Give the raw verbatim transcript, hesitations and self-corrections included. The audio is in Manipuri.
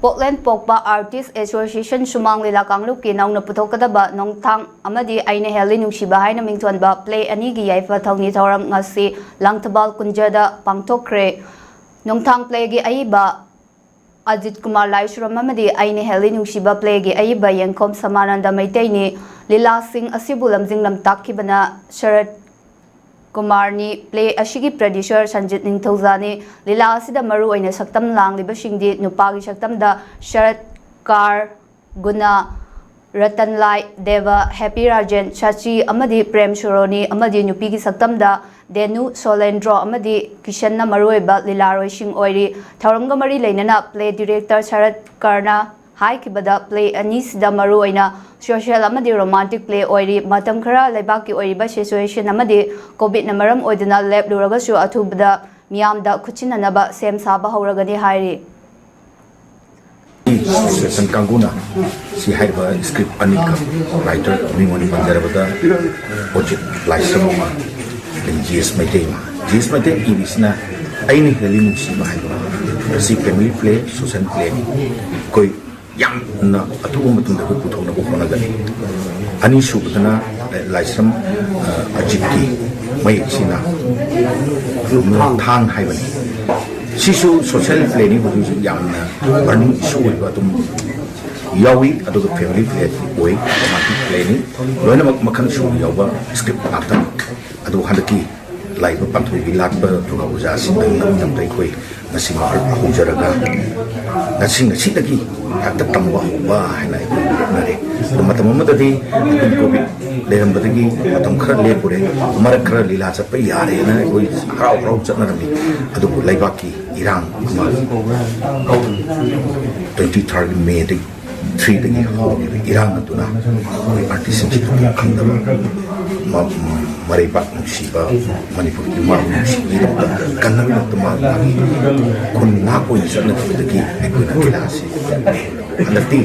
ꯄꯣꯛꯂꯦꯟ ꯄꯣꯛꯄ Artist Association ꯁꯨꯃꯥꯡ ꯂꯤꯂꯥ ꯀꯥꯡꯂꯨꯞꯀꯤ ꯅꯧꯅ ꯄꯨꯊꯣꯛꯀꯗꯕ ꯅꯣꯡꯊꯥꯡ ꯑꯃꯗꯤ ꯑꯩꯅ ꯍꯦꯜꯂꯤ ꯅꯨꯡꯁꯤꯕ ꯍꯥꯏꯅ ꯃꯤꯡꯊꯣꯟꯕ ꯄ꯭ꯂꯦ ꯑꯅꯤꯒꯤ ꯌꯥꯏꯐ ꯊꯧꯅꯤ ꯊꯧꯔꯝ ꯉꯁꯤ ꯂꯥꯡꯊꯕꯥꯜ ꯀꯨꯟꯖꯗ ꯄꯥꯡꯊꯣꯛꯈ꯭ꯔꯦ꯫ ꯅꯣꯡꯊꯥꯡ ꯄ꯭ꯂꯦꯒꯤ ꯑꯏꯕ ꯑꯖꯤꯠ ꯀꯨꯃꯥꯔ ꯂꯥꯏꯁ꯭ꯔꯝ ꯑꯃꯗꯤ ꯑꯩꯅ ꯍꯦꯜꯂꯤ ꯅꯨꯡꯁꯤꯕ ꯄ꯭ꯂꯦꯒꯤ ꯑꯏꯕ ꯌꯦꯡꯈꯣꯝ ꯁꯃꯥꯅꯟꯗ ꯃꯩꯇꯩꯅꯤ꯫ ꯂꯤꯂꯥꯁꯤꯡ ꯑꯁꯤꯕꯨ ꯂꯝꯖꯤꯡ ꯂꯝꯇꯥꯛꯈꯤꯕꯅ ꯁꯔꯠ ꯀꯨꯃꯥꯔꯅꯤ꯫ ꯄ꯭ꯂꯦ ꯑꯁꯤꯒꯤ ꯄ꯭ꯔꯗ꯭ꯌꯨꯁꯔ ꯁꯟꯖꯤꯠ ꯅꯤꯡꯊꯧꯖꯥꯅꯤ꯫ ꯂꯤꯂꯥ ꯑꯁꯤꯗ ꯃꯔꯨ ꯑꯣꯏꯅ ꯁꯛꯇꯝ ꯂꯥꯡꯂꯤꯕꯁꯤꯡꯗꯤ ꯅꯨꯄꯥꯒꯤ ꯁꯛꯇꯝꯗ ꯁꯔꯠ ꯀꯥꯔ, ꯒꯨꯅꯥ, ꯔꯇꯟꯂꯥꯏ, ꯗꯦꯕ, ꯍꯦꯄꯤ ꯔꯥꯖꯦꯟ, ꯁꯥꯆꯤ ꯑꯃꯗꯤ ꯄ꯭ꯔꯦꯝ ꯁꯣꯔꯣꯅꯤ ꯑꯃꯗꯤ ꯅꯨꯄꯤꯒꯤ ꯁꯛꯇꯝꯗ ꯗꯦꯅꯨ ꯁꯣꯂꯦꯟꯗ꯭ꯔꯣ ꯑꯃꯗꯤ ꯀꯤꯁꯟꯅ ꯃꯔꯨꯑꯣꯏꯕ ꯂꯤꯂꯥꯔꯣꯏꯁꯤꯡ ꯑꯣꯏꯔꯤ꯫ ꯊꯧꯔꯝꯒ ꯃꯔꯤ ꯂꯩꯅꯅ ꯄ꯭ꯂꯦ ꯗꯤꯔꯦꯛꯇꯔ ꯁꯔꯠ ꯀꯔꯅ ꯍꯥꯏꯈꯤꯕꯗ ꯄ꯭ꯂꯦ ꯑꯅꯤꯁꯤꯗ ꯃꯔꯨꯑꯣꯏꯅ ꯁꯣꯁꯤꯌꯦꯜ ꯑꯃꯗꯤ ꯔꯣꯃꯥꯟꯇꯤꯛ ꯄ꯭ꯂꯦ ꯑꯣꯏꯔꯤ꯫ ꯃꯇꯝ ꯈꯔ ꯂꯩꯕꯥꯛꯀꯤ ꯑꯣꯏꯔꯤꯕ ꯁꯤꯆꯨꯋꯦꯁꯟ ꯑꯃꯗꯤ ꯀꯣꯚꯤꯗꯅ ꯃꯔꯝ ꯑꯣꯏꯗꯨꯅ ꯂꯦꯞꯂꯨꯔꯒꯁꯨ ꯑꯊꯨꯕꯗ ꯃꯤꯌꯥꯝꯗ ꯈꯨꯠꯁꯤꯟꯅꯅꯕ ꯁꯦꯝ ꯁꯥꯕ ꯍꯧꯔꯒꯅꯤ ꯍꯥꯏꯔꯤ꯫ ꯑꯦꯁꯣꯁꯤꯌꯦꯁꯟ ꯀꯥꯡꯕꯨꯅ ꯁꯤ ꯍꯥꯏꯔꯤꯕ ꯁ꯭ꯀ꯭ꯔꯤꯞ ꯑꯅꯤꯈꯛ ꯔꯥꯏꯇꯔ ꯃꯤꯡ ꯑꯣꯏꯅ ꯄꯟꯖꯔꯕꯗ ꯑꯣꯖꯤꯠ ꯂꯥꯏꯁ꯭ꯔꯝ ꯑꯃ, ꯑꯗꯒꯤ ꯖꯤ ꯑꯦꯁ ꯃꯩꯇꯩ ꯑꯃ꯫ ꯖꯤ ꯑꯦꯁ ꯃꯩꯇꯩ ꯏꯕꯤꯁꯤꯅ ꯑꯩꯅ ꯍꯦꯜꯂꯤ ꯅꯨꯡꯁꯤꯕ ꯍꯥꯏꯕ ꯃꯁꯤ ꯐꯦꯃꯤꯂꯤ ꯄ꯭ꯂꯦ, ꯁꯣꯁꯦꯜ ꯄ꯭ꯂꯦꯅꯤ꯫ ꯑꯩꯈꯣꯏ ꯌꯥꯝꯅ ꯑꯊꯨꯕ ꯃꯇꯝꯗ ꯑꯩꯈꯣꯏ ꯄꯨꯊꯣꯛꯅꯕ ꯍꯣꯠꯅꯒꯅꯤ꯫ ꯑꯅꯤꯁꯨꯕꯗꯅ ꯂꯥꯏꯁ꯭ꯔꯝ ꯑ, ꯑꯖꯤꯠꯀꯤ ꯃꯌꯦꯛꯁꯤꯅ ꯊꯥꯡ ꯍꯥꯏꯕꯅꯤ꯫ ꯁꯤꯁꯨ ꯁꯣꯁꯦꯜ ꯄ꯭ꯂꯦꯅꯤ, ꯍꯧꯖꯤꯛ ꯍꯧꯖꯤꯛ ꯌꯥꯝꯅ ꯕꯔꯅꯤꯡ ꯏꯁꯨ ꯑꯣꯏꯕ ꯑꯗꯨꯝ ꯌꯥꯎꯏ꯫ ꯑꯗꯨꯒ ꯐꯦꯃꯤꯂꯤ ꯄ꯭ꯂꯦ ꯑꯣꯏ, ꯔꯣꯃꯥꯟꯇꯤꯛ ꯄ꯭ꯂꯦꯅꯤ꯫ ꯂꯣꯏꯅꯃꯛ ꯃꯈꯜ ꯁꯨꯅ ꯌꯥꯎꯕ ꯁ꯭ꯀ꯭ꯔꯤꯞ ꯉꯥꯛꯇꯅꯤ꯫ ꯑꯗꯨ ꯍꯟꯗꯛꯀꯤ ꯂꯥꯛꯏꯕ ꯄꯥꯟꯊꯣꯏꯕꯤ ꯂꯥꯠꯄ ꯗꯨꯔꯒꯥ ꯄꯨꯖꯥ ꯑꯁꯤꯗ ꯃꯇꯝꯗ ꯑꯩꯈꯣꯏ ꯉꯁꯤ ꯃꯥ ꯍꯧꯖꯔꯒ ꯉꯁꯤ ꯉꯁꯤꯗꯒꯤ ꯍꯦꯛꯇ ꯇꯝꯕ ꯍꯧꯕ ꯍꯥꯏꯅ ꯑꯩꯈꯣꯏ ꯍꯣꯠꯅꯔꯦ꯫ ꯑꯗꯣ ꯃꯇꯝ ꯑꯃꯗꯗꯤ ꯑꯩꯈꯣꯏ ꯀꯣꯚꯤꯗ ꯂꯩꯔꯝꯕꯗꯒꯤ ꯃꯇꯝ ꯈꯔ ꯂꯦꯞꯄꯨꯔꯦ, ꯃꯔꯛ ꯈꯔ ꯂꯤꯂꯥ ꯆꯠꯄ ꯌꯥꯔꯦꯅ ꯑꯩꯈꯣꯏ ꯍꯔꯥꯎ ꯍꯔꯥꯎ ꯆꯠꯅꯔꯝꯃꯤ꯫ ꯑꯗꯨꯕꯨ ꯂꯩꯕꯥꯛꯀꯤ ꯏꯔꯥꯡ ꯑꯃ ꯇ꯭ꯋꯦꯟꯇꯤ ꯊꯥꯔꯠ ꯃꯦꯗꯒꯤ ꯊ꯭ꯔꯤꯗꯒꯤ ꯍꯧꯈꯤꯕ ꯏꯔꯥꯡ ꯑꯗꯨꯅ ꯑꯩꯈꯣꯏ ꯑꯥꯔꯇꯤꯁꯁꯤꯡꯁꯤꯗ ꯈꯪꯗꯕ ꯃ- ꯃꯔꯩꯕꯥꯛ ꯅꯨꯡꯁꯤꯕ, ꯃꯅꯤꯄꯨꯔꯒꯤ ꯏꯃꯥꯕꯨ ꯅꯨꯡꯁꯤꯕꯒꯤꯗꯃꯛꯇ ꯀꯟꯅꯕꯒꯤꯗꯃꯛꯇ ꯃꯥ ꯃꯥꯒꯤ ꯈꯨꯟ ꯉꯥꯛꯄ ꯑꯣꯏꯅ ꯆꯠꯅꯈꯤꯕꯗꯒꯤ ꯑꯩꯈꯣꯏꯅ ꯂꯤꯂꯥ ꯑꯁꯤ ꯍꯟꯗꯛꯇꯤ